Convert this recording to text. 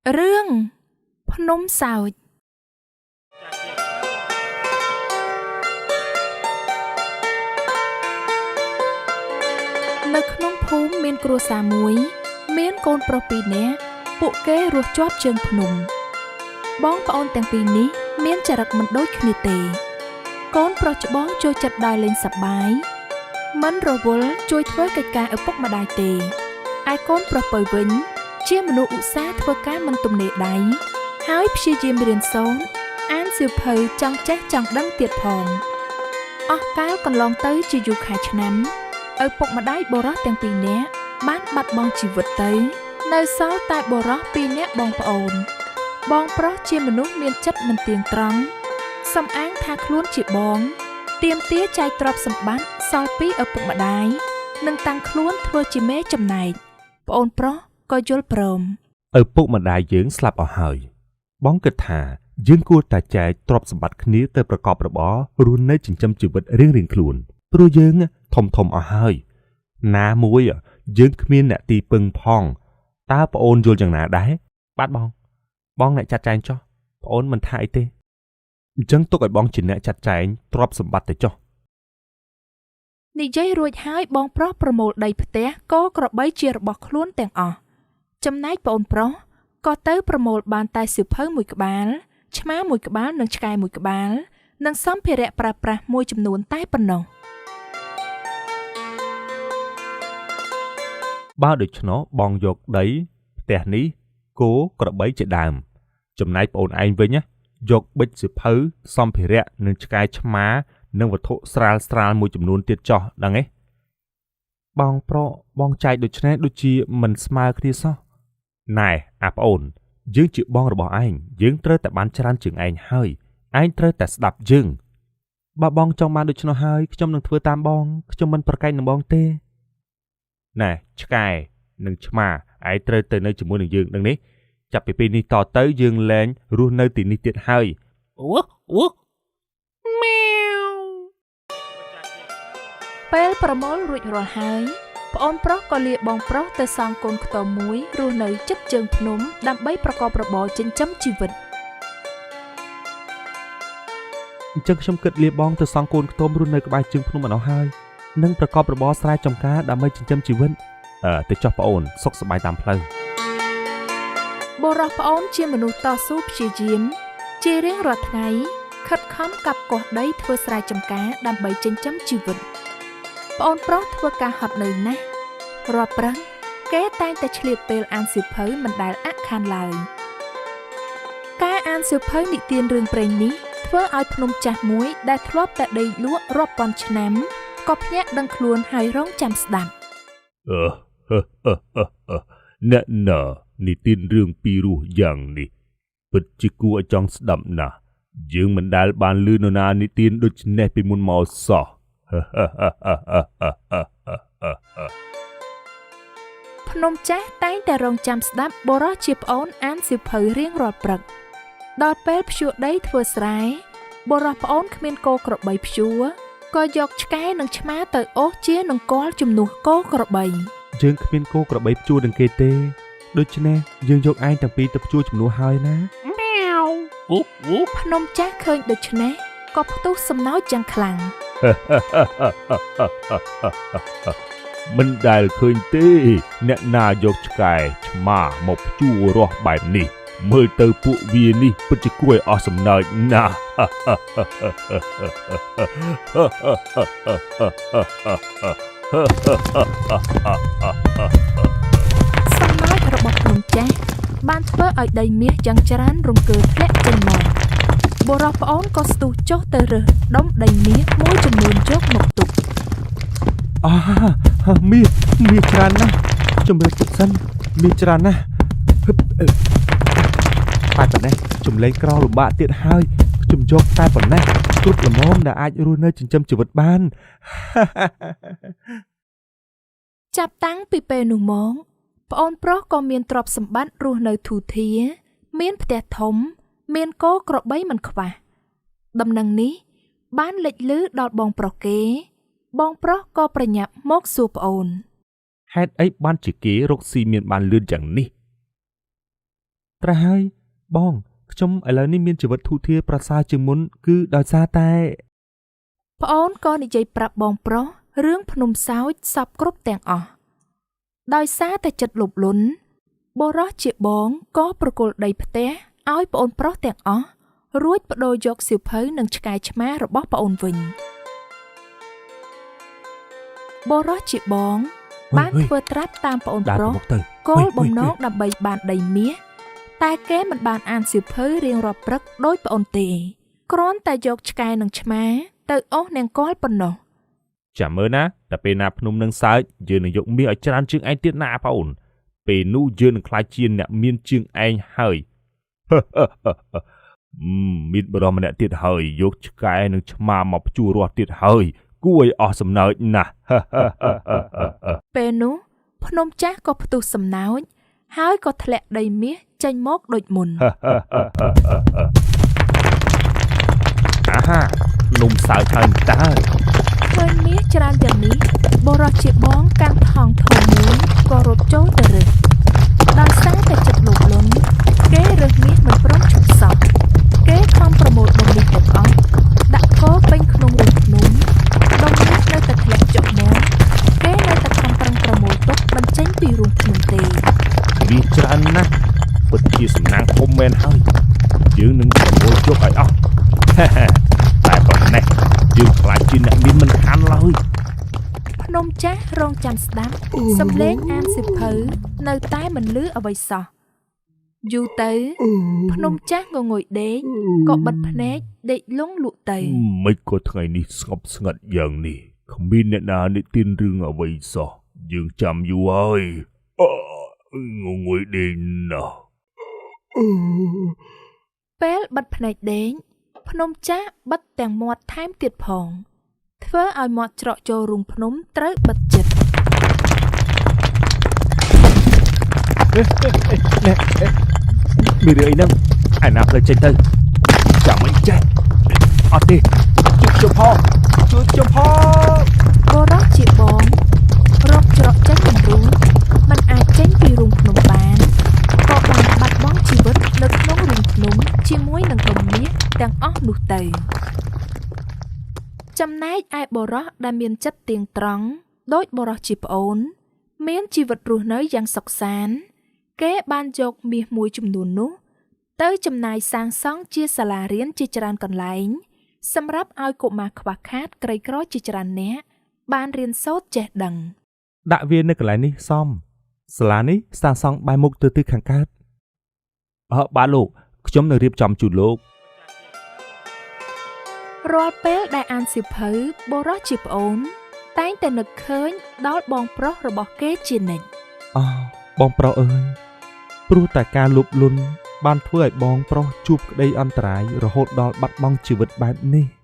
រឿងភ្នំសោចនៅក្នុងភូមិមានគ្រួសារមួយ មានកូនប្រុសពីរនាក់ពួកគេរស់ជាប់ជើងភ្នំ បងប្អូនទាំងពីរនេះមានចរិតមិនដូចគ្នាទេ កូនប្រុសច្បងចូលចិត្តដើរលេងសប្បាយមិនរវល់ជួយធ្វើកិច្ចការឪពុកម្ដាយទេឯកូនប្រុសពៅវិញ ជាមនុស្សឧស្សាហ៍ធ្វើការមិនទំនេរដៃហើយព្យាយាមរៀនសូត្រអានសៀវភៅចង់ចេះចង់ដឹងទៀតផងអស់កាលកន្លងទៅជាយូរខែឆ្នាំឪពុកម្ដាយបុរសទាំងពីរនាក់បានបាត់បង់ជីវិតទៅ នៅសល់តែបុរសពីរនាក់បងប្អូន បងប្រុសជាមនុស្សមានចិត្តមិនទៀងត្រង់សំអាងថាខ្លួនជាបងទាមទារចែកទ្រព្យសម្បត្តិសល់ពីឪពុកម្ដាយនិងតាំងខ្លួនធ្វើជាមេចំណែកប្អូនប្រុសក៏យល់ព្រម ឪពុកម្ដាយយើងស្លាប់អស់ហើយ បងគិតថាយើងគួរតែចែកទ្រព្យសម្បត្តិគ្នាទៅប្រកបរបររស់នៅចិញ្ចឹមជីវិតរៀងៗខ្លួនព្រោះយើងធំធំអស់ហើយណាមួយយើងគ្មានអ្នកទីពឹងផងតើប្អូនយល់យ៉ាងណាដែរបាទបងបងអ្នកចាត់ចែងចុះប្អូនមិនថាអីទេអញ្ចឹងទុកឲ្យបងជាអ្នកចាត់ចែងទ្រព្យសម្បត្តិទៅចុះ និយាយរួចហើយបងប្រុសប្រមូលដីផ្ទះគោក្របីជារបស់ខ្លួនទាំងអស់ចំណែកប្អូនប្រុសក៏ទៅប្រមូលបានតែសៀវភៅមួយក្បាលឆ្មាមួយក្បាលនិងឆ្កែមួយក្បាលនិងសម្ភារៈប្រើប្រាស់មួយចំនួនតែប៉ុណ្ណោះ បើដូច្នោះបងយកដីផ្ទះនេះគោក្របីជាដើមចំណែកប្អូនឯងវិញណាយកប៊ិចសៀវភៅសម្ភារៈនិងឆ្កែឆ្មានិងវត្ថុស្រាលស្រាលមួយចំនួនទៀតចោះដឹងទេបងប្រុសបងចែកដូច្នេះដូចជាមិនស្មើគ្នាសោះណែអាប្អូនយើងជាបងរបស់ឯងយើងត្រូវតែបានច្រើនជាងឯងហើយឯងត្រូវតែស្ដាប់យើងបើបងចង់បានដូច្នោះហើយខ្ញុំនឹងធ្វើតាមបងខ្ញុំមិនប្រកែកនឹងបងទេណែឆ្កែនិងឆ្មាឯងត្រូវទៅនៅជាមួយនឹងយើងដឹងនេះចាប់ពីពេលនេះតទៅយើងលែងរស់នៅទីនេះទៀតហើយអូអូ ពេលប្រមូលរួចរាល់ហើយប្អូនប្រុសក៏លាបងប្រុសទៅសង់កូនខ្ទមមួយរស់នៅជិតជើងភ្នំដើម្បីប្រកបរបរចិញ្ចឹមជីវិត អញ្ចឹងខ្ញុំគិតលាបងទៅសង់កូនខ្ទមរស់នៅក្បែរជើងភ្នំម្ដងហើយនិងប្រកបរបរស្រែចម្ការដើម្បីចិញ្ចឹមជីវិតទៅចុះប្អូនសុខសប្បាយតាមផ្លូវ បុរសប្អូនជាមនុស្សតស៊ូព្យាយាមជារៀងរាល់ថ្ងៃខិតខំកាប់គាស់ដីធ្វើស្រែចម្ការដើម្បីចិញ្ចឹមជីវិតប្អូនប្រុសធ្វើការហត់នឿយណាស់រាល់ព្រឹកគេតែងតែឆ្លៀតពេលអានសៀវភៅមិនដែលអាក់ខានឡើយការអានសៀវភៅនិទានរឿងព្រេងនេះធ្វើឲ្យភ្នំចាស់មួយដែលធ្លាប់តែដេកលក់រាប់ពាន់ឆ្នាំក៏ភ្ញាក់ដឹងខ្លួនហើយរងចាំស្ដាប់ អឺហឺហឺហឺហឺអ្នកណានិទានរឿងពីរោះយ៉ាងនេះពិតជាគួរឲ្យចង់ស្ដាប់ណាស់យើងមិនដែលបានឮនរណានិទានដូចនេះពីមុនមកសោះហឺហឺហឺហឺហឺហឺហឺហឺ ភ្នំចាស់តែងតែរងចាំស្ដាប់បុរសជាប្អូនអានសៀវភៅរៀងរាល់ព្រឹកដល់ពេលភ្ជួរដីធ្វើស្រែបុរសប្អូនគ្មានគោក្របីភ្ជួរក៏យកឆ្កែនិងឆ្មាទៅអូសជានឹងគាល់ជំនួសគោក្របី យើងគ្មានគោក្របីភ្ជួរនឹងគេទេដូច្នេះយើងយកឯងទាំងពីរទៅភ្ជួរជំនួសហើយណា ភ្នំចាស់ឃើញដូច្នេះក៏ផ្ទុះសំណោចយ៉ាងខ្លាំង មិនដែលឃើញទេអ្នកណាយកឆ្កែឆ្មាមកភ្ជួររាស់បែបនេះមើលទៅពួកវានេះពិតជាគួរឲ្យអស់សំណើចណាស់ សំណោចរបស់ភ្នំចាស់បានធ្វើឲ្យដីមាសយ៉ាងច្រើនរង្គើធ្លាក់ចេញមកបុរសប្អូនក៏ស្ទុះចុះទៅរើសដុំដីមាសមួយចំនួនយកមកទុក អាមាសមាសច្រើនណាស់ជំរឿទុកសិនមាសច្រើនណាស់ហឹបអឺតែប៉ុណ្ណេះជំលេងក្រលំបាកទៀតហើយខ្ញុំយកតែប៉ុណ្ណេះគ្រប់ល្មមដែលអាចរស់នៅចិញ្ចឹមជីវិតបាន ចាប់តាំងពីពេលនោះមកប្អូនប្រុសក៏មានទ្រព្យសម្បត្តិរស់នៅធូរធារមានផ្ទះធំ មានគោក្របីមិនខ្វះដំណឹងនេះបានលេចឮដល់បងប្រុសគេ បងប្រុសក៏ប្រញាប់មកសួរប្អូន ហេតុអីបានជាគេរកស៊ីមានបានលឿនយ៉ាងនេះ ត្រាស់ហើយបងខ្ញុំឥឡូវនេះមានជីវិតធូរធារប្រសើរជាងមុនគឺដោយសារតែ ប្អូនក៏និយាយប្រាប់បងប្រុសរឿងភ្នំសោចសពគ្រប់ទាំងអស់ដោយសារតែចិត្តលោភលន់បុរសជាបងក៏ប្រគល់ដីផ្ទះឲ្យប្អូនប្រុសទាំងអស់រួចប្ដូរយកសៀវភៅនិងឆ្កែឆ្មារបស់ប្អូនវិញបុរសជាបងបានធ្វើត្រាប់តាមប្អូន ដើរ ប្រុស ទៅមុខទៅ គោលបំណងដើម្បីបានដីមាសតែគេមិនបានអានសៀវភៅរៀងរាល់ព្រឹកដោយប្អូនទេគ្រាន់តែយកឆ្កែនិងឆ្មាទៅអូសនាងកលប៉ុណ្ណោះ ចាំមើលណាតែពេលណាភ្នំនឹងសើចយើងនឹងយកមាសឲ្យច្រើនជាងឯងទៀតណាប្អូនពេលនោះយើងនឹងក្លាយជាអ្នកមានជាងឯងហើយ មានបរិមម្នាក់ទៀតហើយយកឆ្កែនិងឆ្មាមកភ្ជួររាស់ទៀតហើយគួរឲ្យអស់សំណើចណាស់ ពេលនោះភ្នំចាស់ក៏ផ្ទុះសំណោចហើយក៏ធ្លាក់ដីមាសចេញមកដូចមុន អាហាភ្នំសើចហើយតើ ឃើញមាសច្រើនយ៉ាងនេះបុរសជាបងកាន់ថង់ធំមួយក៏រត់ចូលទៅរើសដោយសារតែចិត្តលោភលន់គេរើសមាសមិនព្រមឈប់សោះគេខំប្រមូលដុំមាសទាំងអស់ដាក់គោពេញក្នុងរូងភ្នំដុំមាសនៅតែធ្លាក់ចុះមកគេនៅតែខំប្រឹងប្រមូលទុកមិនចេញពីរូងភ្នំទេ មាសច្រើនណាស់ពិតជាសំណាងធំមែនហើយយើងនឹងប្រមូលយកឲ្យអស់ តែប៉ុណ្ណេះយើងខ្លាចជាអ្នកមានមិនខានឡើយ ភ្នំចាស់រងចាំស្ដាប់សំឡេងអានសៀវភៅនៅតែមិនលឺអ្វីសោះយូរទៅ ភ្នំចាស់ងងុយដេកក៏បិទភ្នែកដេកលង់លក់ទៅ មិនក៏ថ្ងៃនេះស្ងប់ស្ងាត់យ៉ាងនេះគ្មានអ្នកណានិទានរឿងអ្វីសោះយើងចាំយូរហើយអឺងងុយដេកណាស់ ពេលបិទភ្នែកដេកភ្នំចាស់បិទទាំងមាត់ថែមទៀតផង ធ្វើឲ្យមាត់ច្រកចូលរូងភ្នំត្រូវបិទជិត ណែមានរឿងអីហ្នឹងឯណាផ្លូវចេញទៅចាំមិនចេះអត់ទេជួយខ្ញុំផងជួយខ្ញុំផង បុរសជាបងរកច្រកចេញមិនរួចមិនអាចចេញពីរូងភ្នំបានក៏បានបាត់បង់ជីវិតនៅក្នុងរូងភ្នំជាមួយនឹងដុំមាសទាំងអស់នោះទៅចំណែកឯបុរសដែលមានចិត្តទៀងត្រង់ដូចបុរសជាប្អូន មានជីវិតរស់នៅយ៉ាងសុខសាន្តគេបានយកមាសមួយចំនួននោះ ទៅចំណាយសាងសង់ជាសាលារៀនជាច្រើនកន្លែង សម្រាប់ឲ្យកុមារខ្វះខាតក្រីក្រជាច្រើនអ្នកបានរៀនសូត្រចេះដឹង ដាក់វានៅកន្លែងនេះសមសាលានេះសាងសង់បែរមុខទៅទិសខាងកើតអឺបាទលោកខ្ញុំនឹងរៀបចំជូនលោក រាល់ពេលដែលអានសៀវភៅបុរសជាប្អូន តែងតែនឹកឃើញដល់បងប្រុសរបស់គេជានិច្ច អោបងប្រុសអើយព្រោះតែការលោភលន់បានធ្វើឲ្យបងប្រុសជួបក្តីអន្តរាយរហូតដល់បាត់បង់ជីវិតបែបនេះ។